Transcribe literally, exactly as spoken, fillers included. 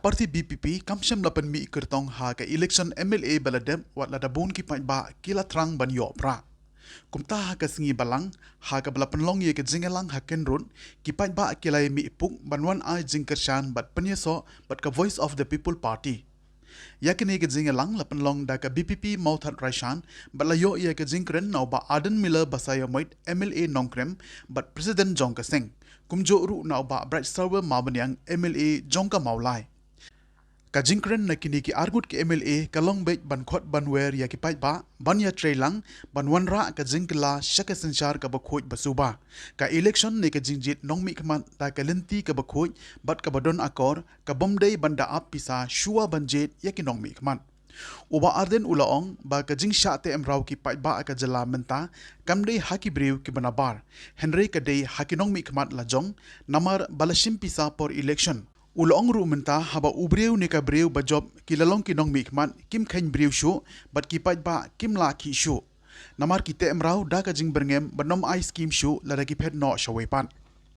Party VPP kam shym la pynmih kyrtong ha ka election MLA ba la dep wat lada bun ki paidbah ki la thrang ban ïoh prah. Kumta ha ka sngi Balang, ha kaba la pynlong ïa ka jingïalang ha Kynrut, ki paidbah ki la ïamih puk ban wan ai jingkyrshan bad pynïasoh bad ka Voice of the People Party. Ïa kane ka jingïalang la pynlong da ka VPP Mawthadraishan bad la ïoh ïa ka jingkren na u Bah Ardent Miller Basaiawmoit, MLA Nongkrem bad President jong ka seng, kumjuh ruh na u Bah Brightstarwell Mawbaniang, MLA jong ka Mawlai. Ka jingkren na kine ki arngut ki MLA ka long beit ban khot ban wer ïa ki paidbah ban ïatreilang ban wanrah ka jingkylla sha ka synshar kaba khuid ba suba. Ka election ne ka jingjied nongmihkhmat da ka lynti kaba khuid bad kaba don akor, ka bym dei ban da ap pisa shuwa ban jied ïa ki nongmihkhmat. U Bah Ardent u la ong ba ka jingshah teh mraw ki paidbah ka jylla mynta kam dei ha ki briew kiba nabar, hynrei ka dei ha ki nongmihkhmat lajong, namar ba la shim pisa por election. U la ong ruh mynta haba u briew ne ka briew ba jop ki la long ki nongmihkhmat kim kheiñ briew shuh bad ki paidbah kim lah khih shuh. Namar ki teh mraw da ka jingbyrngem ban ym ai skim shuh lada ki phet noh shawei pat.